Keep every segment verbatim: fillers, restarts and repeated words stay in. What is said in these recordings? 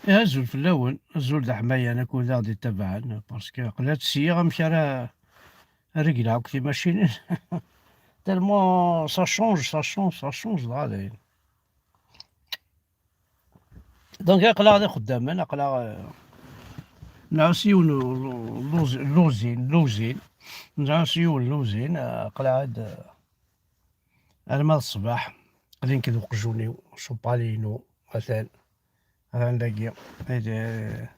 Eh, azul fell-awen, azul d aḥmayan akk wid aɣ-d-ittabaɛen, parce que aql-aɣ ttṣeyyiɣ amek ara, ara regleɣ akk timacinin. Tellement ça change, ça change, ça change, dɣa dayen. Donc, aql-aɣ d ixeddamen, aql-aɣ, eh, nɛuss yiwen n lu-, lu-, luzin, luzin, nɛuss yiwen n luzin, eh, aql-aɣ-d, eh, arma d ṣṣbeḥ, aql-i nekk d uqjun-iw, cupali-inu, atan, atan dagi. Id-,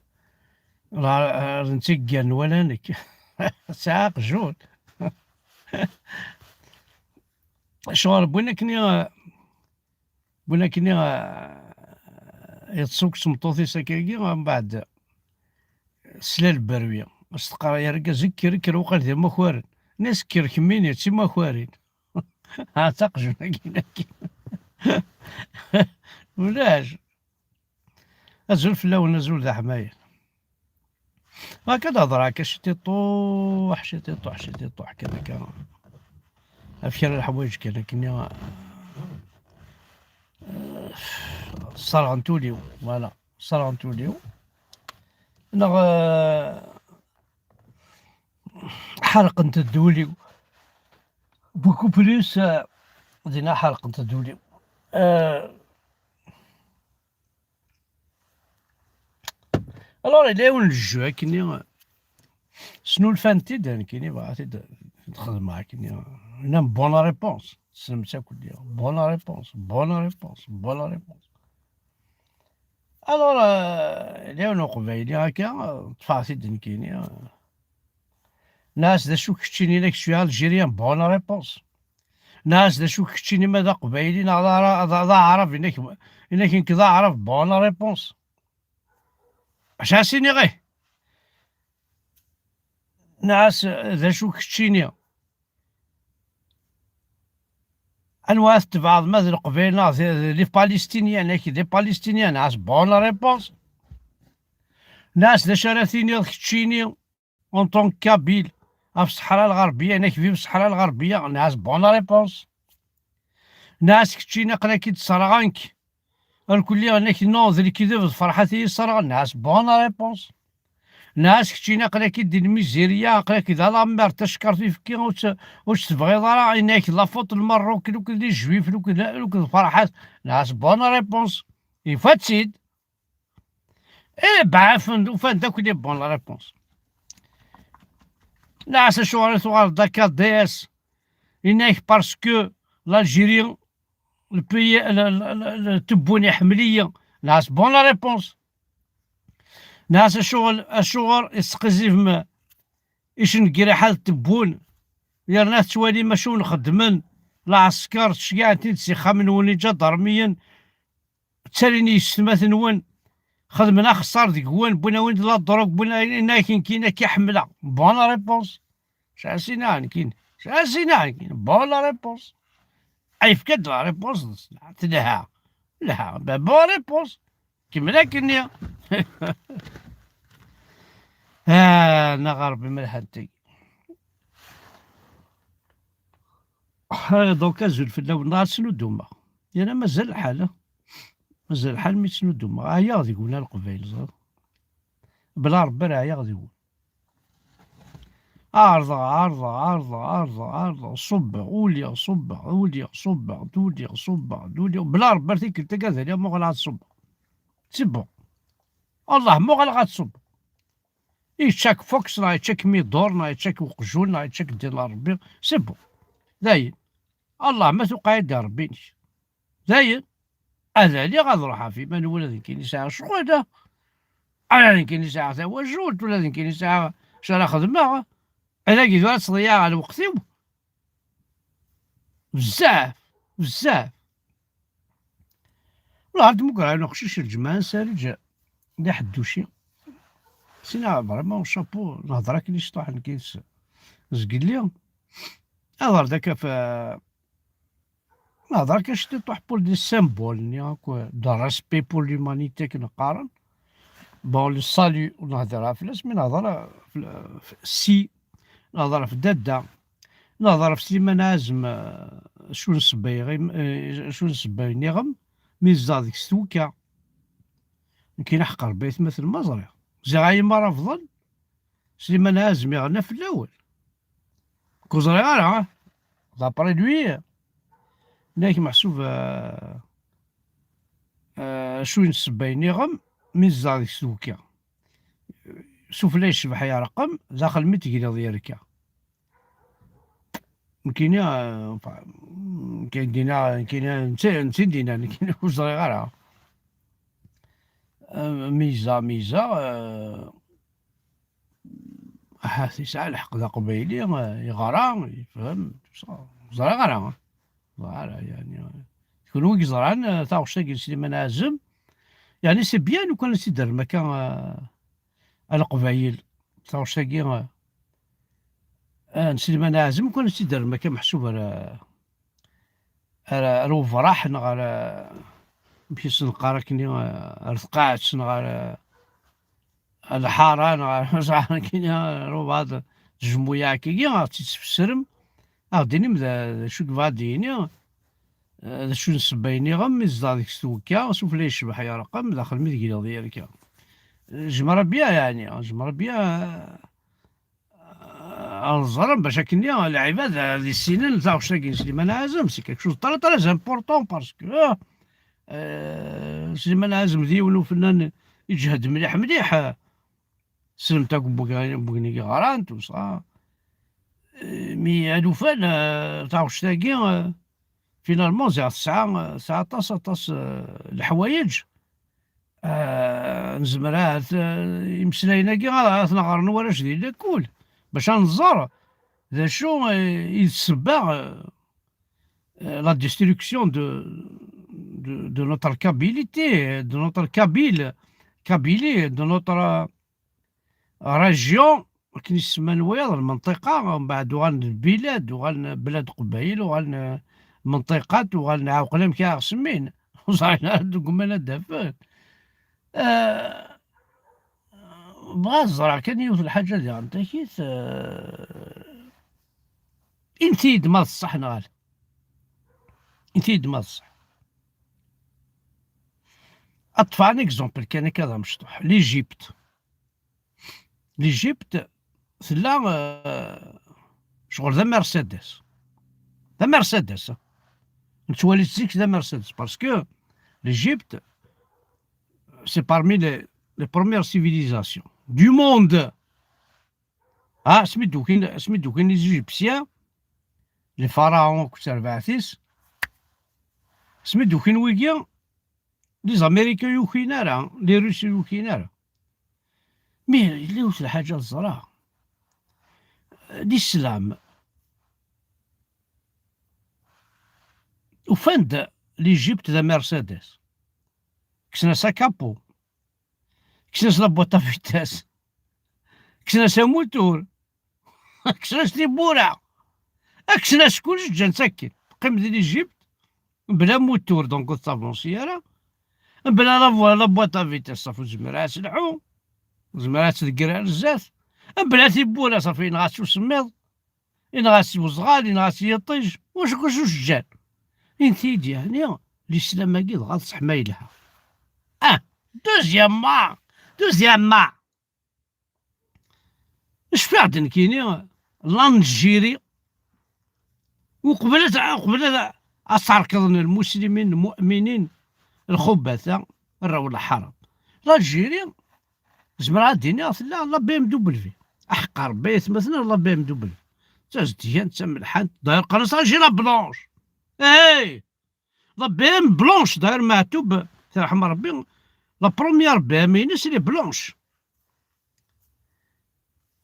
la-, la-, d netta i yeggaren wala nekk. Sɛiɣ aqjun. Acuɣer wwin akkenni, wwin akkenni, eh, yeṭṭes akk s tmeṭṭut-is akkagi, mbeɛd tesla lberwi. As teqqar i argaz, kker, kker, uqal d imakaren. Nna-s, kker kemmini, d timakarin. Ha, taqjun-agi, ulac. Azul fell-awen, azul d aḥmayan. Akka d-hedreɣ akka, ciṭiṭuḥ, ciṭiṭuḥ, ciṭiṭuḥ, kan akka. Ɣef kra n leḥwayeǧ kan akkenni, eh, sserɣent ul-iw, voilà, sserɣent ul-iw. Neɣ, eh, ḥerqent ddul-iw. Beaucoup plus, eh, dinna ḥerqent ddul-iw. Eh, Alors, yella yiwen n jeu akkenni, snulfan-t-id, nekkini bɣiɣ-t-id xedmeɣ akkenni. Une bonne réponse. Tessnem-tt akk, bonne réponse, bonne réponse, bonne réponse. Alors, euh, yella yiwen uqbayli akka, ṭṭfeɣ-t-id nekkini. Nniɣ-as, d acu keččini, inak, je suis algérien, bonne réponse. Nniɣ-as, d acu keččini, ma d aqbayli neɣ d ara-, d, d aɛrab, inak, inak, nekk d aɛrab, bonne réponse. Acu as-iniɣ, ih? Nniɣ-as, d acu keččini? Anwa ara tebɛeḍ, ma d Leqbayel neɣ d, d les Palestiniens, inak, des Palestiniens? Nniɣ-as, bonne réponse. Nniɣ-as, d acu ara tiniḍ keččini en tant que Kabyle ɣef Ṣṣeḥra Lɣerbiya, inak, vive Ṣṣeḥra Lɣerbiya? Nniɣ-as, bonne réponse. Nniɣ-as, keččini aql-ak-id ṣerɣen-k. Irkelli, inak, non, d lekdeb, d Ferḥat i yi-ṣerɣen. Nniɣ-as, bonne réponse. Nniɣ-as, keččini aql-ak-id di lmizirya, aql-ak d alammer, tacekkart uyefki ur tt-, ur tt-tebɣiḍ ara, inak, la faute n Lmerruk, lukked les Juifs, lukked, lukked Ferḥat. Nniɣ-as, bonne réponse. Yufa-tt-id. Eh ben, ufan-d, ufan-d akk les bonnes réponses. Nniɣ-as, acuɣer i tuɣaleḍ d akka D S? Inak, parce que l'Algérie, le pays, le, le, le, le, Tebboune iḥemmel-iyi. Nniɣ-as, bonne réponse. Nniɣ-as, acuɣer, acuɣer i tesqizibem icennegraḥat n Tebboune, yerna tettwalim acu wen-xeddmen lɛesker, tceyyɛen-ten-id s ixxamen-nwen iǧadarmiyen, ttalin yessetma-twen, xedmen axeṣṣar deg-wen, wwin-awen-d la drogue, wwin-, inak, nekkini akka ḥemmleɣ. Bonne réponse. Sɛa sinaɛ, nekkini. Sɛa sinaɛ, nekkini. Bonne réponse. Ay, yefka-d la réponse, telha. Telha. Ben, bonne réponse. Kemmel akkenni. Ah, neɣ Ṛebbi malḥant-agi. Ah, donc, azul fell-awen. Neɣ ad snuddumeɣ. Yerna mazal lḥal, ah. Mazal lḥal mi ttnuddumeɣ. Ɛyiɣ deg-wen a Leqbayel, ẓer. Bla Ṛebbi ara ɛyiɣ deg-wen. Ɛerḍeɣ, ɛerḍeɣ, ɛerḍeɣ, ɛerḍeɣ, ɛerḍeɣ, ṣubbeɣ, uliɣ, ṣubbeɣ, uliɣ, ṣubbeɣ, d uliɣ, ṣubbeɣ, d uliɣ. Bla Ṛebbi ar tikkelt-agi ad aliɣ muɣal ad ṣubbeɣ. C'est bon. Allah, muɣal ad ṣubbeɣ. Yečča-k Fox, neɣ yečča-k Midor, neɣ yečča-k uqjun, neɣ yečča-k ddin n Ṛebbi. C'est bon. Dayen. Allah, ma tuqeɛ-id Ṛebbi-nek. Dayen. Ad aliɣ, ad ruḥeɣ ɣef iman-iw, ula d nekkini sɛiɣ ccɣel, ah. Ula d nekkini sɛiɣ tawacult, ula d nekkini sɛiɣ acu ara xedmeɣ. Ad agi tura ad ttḍeyyiɛeɣ lweqt-iw. Bezzaf, bezzaf. Wala, ar d-mugreɣ yiwen uqcic lǧemɛa n Sariǧ d Iḥedduci. Sina vraiment chapeau, nehder akken iceṭṭuḥ nekk yid-s zgelli. Nehder-d akka f-, nehder akka ciṭuḥ pour des symboles-nni akk, de respect pour l'humanité akken qqaren. Bon, le salut, ur nehder ara fell-as, mi nehder f-, f-, si, nehder ɣef dadda, nehder ɣef Sliman Ɛazem, eh, acu n ssebba iɣim-, eh, acu n ssebba niɣem, mi yezdeɣ deg Stewka. Nekkini ḥeqq Rebbi aytmaten ma ẓriɣ. Ziɣ ay imar abḍen, Sliman Ɛazem iɣenna fell-awen. Ur ẓriɣ ara, ah. D'après lui, nekk meḥsub, euh, euh, acu n ssebba-nniɣem, mi nezdeɣ deg-s twekka. Sufella yecbeḥ yerqem, daxel mi tegleḍ yerka. Nekkini, euh, enfin, nekkini dina, nekkini, netta, netta dina, nekkini ur ẓriɣ ara. Euh, meyza, meyza, euh, ahat yesɛa lḥeqq d aqbayli, euh, yeɣra, yefhem, tout ça. Ur ẓriɣ ara, ur ẓriɣ ara, yani, euh, kunwi i yeẓran, euh, taɣect-agi n Sliman Ɛazem, yani, c'est bien, lukan ad tt-id-terrem akka, euh, a Leqbayel, taɣect-agi, euh, ah, n Sliman Ɛazem, lukan ad tt-id-terrem akka meḥsub ar, ar, ar ubraḥ neɣ ar, amek i s-neqqar akkenni, ar tqaɛet neɣ ar, ar lḥara neɣ ar, ar akkenni, ar ubaɛḍ tjemmuyaɛ akkagi, ad tt-id-tfessrem, ad ɣ-d-tinim d, d acu i yebɣa ad d-yini, eh, d acu n ssebba-nniɣem, mi tezdeɣ deg-s twekka, sufella yecbeḥ yerqem, daxel mi tegleḍ yerka. J'aimerais bien, yani, j'aimerais bien, ad ẓren bac akkenni lɛibad ad issinen taɣect-agi n Sliman Ɛazem, c'est quelque chose de très, très important parce que, euh, Sliman Ɛazem d yiwen ufennan iǧhed mliḥ, mliḥ. Slemt akk n wegni yeɣran, tout ça. Euh, mi alufan, euh, taɣect-agi, euh, finalement, ziɣ tesɛa, tesɛa aṭas, aṭas, euh, leḥwayeǧ. Ah, nezmer ahat, ah, imeslayen-agi ad, ad ten-ɣren warrac di lakul, bac ad nẓer d acu, eh, i d ssebba, eh, la destruction de, de, de notre Kabilité, de notre Kabyle, Kabylie, de notre, euh, région, akken i s-semman wayeḍ, lmenṭiqa, mbeɛd uɣalen d bilad, uɣalen belad Qbayel, uɣalen menṭiqat, uɣalen ɛewqen amek ara ɣ-semmin. Ur ẓrin ara deg uman ad d-afen. Eh, bɣiɣ ad ẓreɣ kan yiwet n lḥaǧa diɣen takit, eh, init-iyi-d ma d ṣṣeḥ neɣ ala. Init-iyi-d ma d ṣṣeḥ. Ad ṭṭfeɣ un exemple kan akka d amecṭuḥ. L'Égypte. L'Égypte tella, euh, ccɣel d amercedes. D amercedes, hein. Nettwali-tt zik d amercedes, parce que l'Égypte, c'est parmi les, les premières civilisations du monde. Ah, asmi d-ukin, asmi d-ukin les Égyptiens, les pharaons akked terbaɛt-is, asmi d-ukin wigi, les Américains ur ukin ara, les Russes ur ukin ara. Mais yella yiwet lḥaǧa ad ẓreɣ. L'islam, ufan-d l'Égypte d amercedes. Kksen-as akapu. Kksen-as la boîte à vitesse. Kksen-as amutur. Kksen-as tiwwura. Kksen-as kullec, ǧǧan-tt akken. Teqqim di l'Égypte, mebla amutur, donc ur tettavansi ara. Mebla la vo-, la boîte à vitesse, ṣafi ur tezmir ara ad telḥu. Ur tezmir ara ad tdegger ar zdat. Mebla tiwwura, ṣafi yenɣa-tt usemmiḍ. Yenɣa-tt uzɣal, yenɣa-tt yiṭij. Wacu, wacu s-ǧǧan? Init-iyi-d, yeɛni, l'islam-agi dɣa d ṣṣeḥ ma yelha. Ah, deuxièmement, deuxièmement. Cfiɣ-d nekkini, l'Algérie, uqbel ad, uqbel ad, ad serkḍen lmuslimin, lmu'minin, lxubata, arraw n lḥaram. L'Algérie, zemreɣ ad d-iniɣ, tella la B M W. Aḥeqq Rebbi, aytmaten, la B M W. D tazedgant, d tamelḥant, d'ailleurs, qqaren-as Algérie la blanche. Hey! La B M blanche, d'ailleurs, Meɛtub, terḥem Rebbi, la première B M-ines, elle est blanche.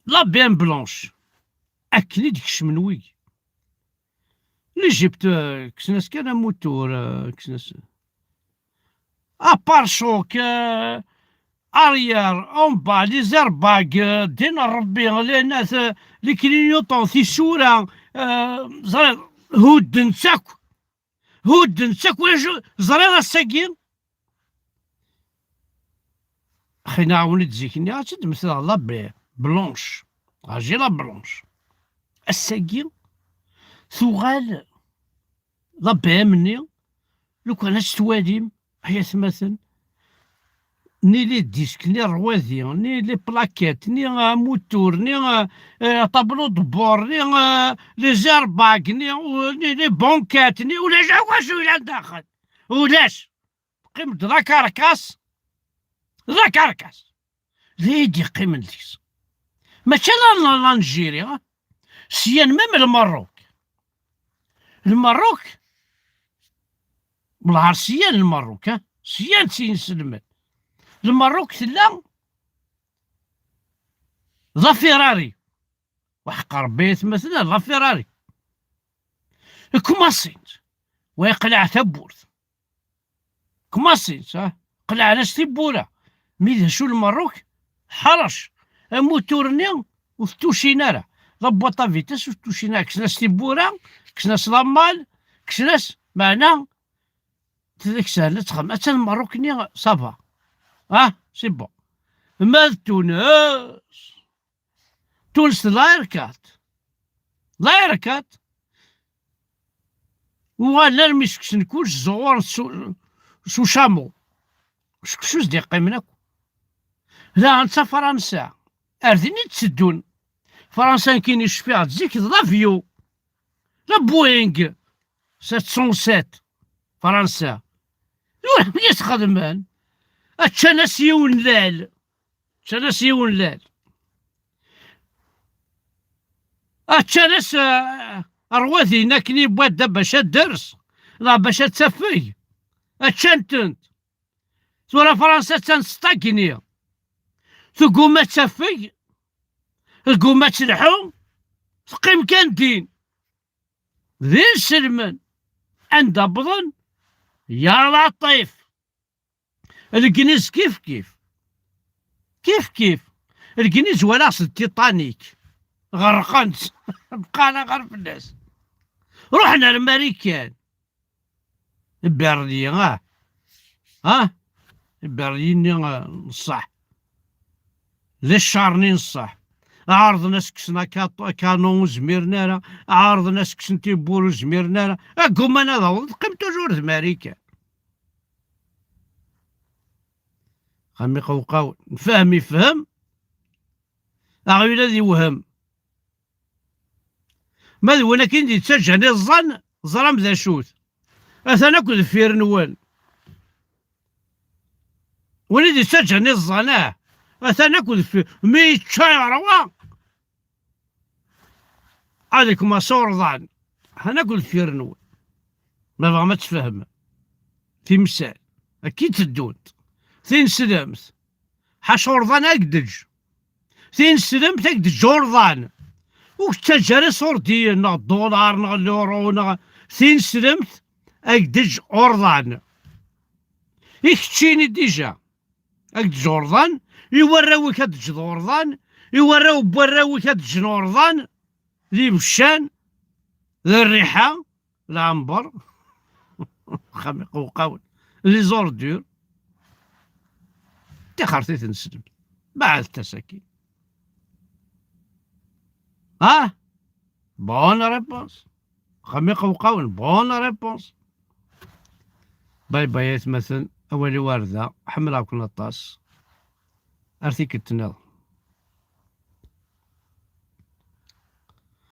La B M blanche. Akken i d-kecmen wigi. L'Égypte, euh, kksen-as kan amutur, euh, kksen-as. Ah, pare-choc, euh, arrière, en bas, les airbags, euh, ddin n Rebbi, les, euh, les clignotants, tisura, euh, ẓriɣ, hudden-tt akk. Hudden-tt akk, ulac, ẓriɣ ass-agi. Xi nɛawen-d zik-nni, ad tt-id-mmteɣ la B-, blanche. Aji la blanche. Ass-agi, tuɣal la B M-nni, lukan ad tt-twalim, ay atmaten, ni les disques, ni rwadi, ni les plaquettes, ni amutur, ni euh, tableau de bord, ni euh, les airbags, ni, euh, ni les banquettes, ni ulac akk acu yellan daxel. Ulac. Teqqim-d la carcasse, la carcasse. D ayen i d-yeqqimen deg-s. Mačči ala l'Algérie, syan même Lmerruk. Lmerruk, wellah ar syan Lmerruk, syan s inselmen. Lmerruk tella d aferrari. Waḥeq Rebbi aytmaten, d aferrari. Kmaṣint, wa yeqleɛ tawwurt. Kmaṣint, ha? Qelɛen-as tiwwura. Mi d acu Lmerruk? Ḥrec. Amutur-nni ur t-tucin ara. La boîte à vitesse ur t-tucin ara. Kksen-as tiwwura, kksen-as la malle, kksen-as, meɛna, tidak sehla ad txemmem. Atan Lmerruk-nni, ça va. Ah, c'est bon. Ma d Tunes, Tunes d l'aircat. L'aircat. Uɣalen armi sseksen kullec, ẓẓuɣuren s u-, s ucamu. Seksu s d-yeqqimen akk. Daɣen d Fransa. Ar din i d-tteddun. Fransa nekkini cfiɣ-d zik d l'avion. La Boeing sept cent sept. Fransa. Tura amek i s-xedmen? Ččan-as yiwen lal. Ččan-as yiwen lal. Ččan-as, eh, rwadin akken i wadda bac ad ders, neɣ bac ad tafeg. Ččan-tent. Tura Fransa attan s ṭagni. Tegguma ad tafeg, tegguma ad telḥu, teqqim kan din. D inselmen. Anda wwḍen? Ya Laṭif. Legniz kif kif. Kif kif. Legniz walaɣ-t d Titanic. Ɣerqen-tt. Bqan ɣer fell-as. Ruḥen ar Marikan. Berlin, ah. Ah? Berlin-nni, ah, n ṣṣeḥ. D ccer-nni n ṣṣeḥ. Ɛerḍen ad s-kksen akaṭ-, akanun ur zmiren ara. Ɛerḍen ad s-kksen tiwwura ur zmiren ara. Agguman ad awḍen, teqqim toujours d Marikan. Xam iqewqawen. Nfehhem ifhem, aɣyul ad iwhem. Ma d win akin d-yettaǧǧan iẓẓan, ẓram d acu-t. Atan akk deffir-nwen. Win i d-yettaǧǧan iẓẓan, ah, atan akk deffir. Mi yečča yeṛwa, ad ikmas urḍan. Han akk deffir-nwen. Ma tebɣam ad tfehmem timsal, akka i tteddunt. Tineslemt, ḥaca urḍan ad k-d-teǧǧ. Tineslemt ad k-d-teǧǧ urḍan. Ur k-ttaǧǧa ara iṣurdiyen, neɣ ddulaṛ, neɣ luru, neɣ tineslemt ad k-d-teǧǧ urḍan. I keččini dija, ad k-d-teǧǧ urḍan, i warraw-ik ad d-teǧǧeḍ urḍan, i warraw n warraw-ik ad d-ǧǧen urḍan, d ibeccan, d rriḥa, lɛember, axxam iqewqawen, les ordures. Tixert i tneslemt. Beɛdet-as akkin. Ah? Bonne réponse. Axxam iqewqawen, bonne réponse. Bye bye, aytmaten. Awal-iw ar da. Ḥemmleɣ-ken aṭas. Ar tikkelt nniḍen.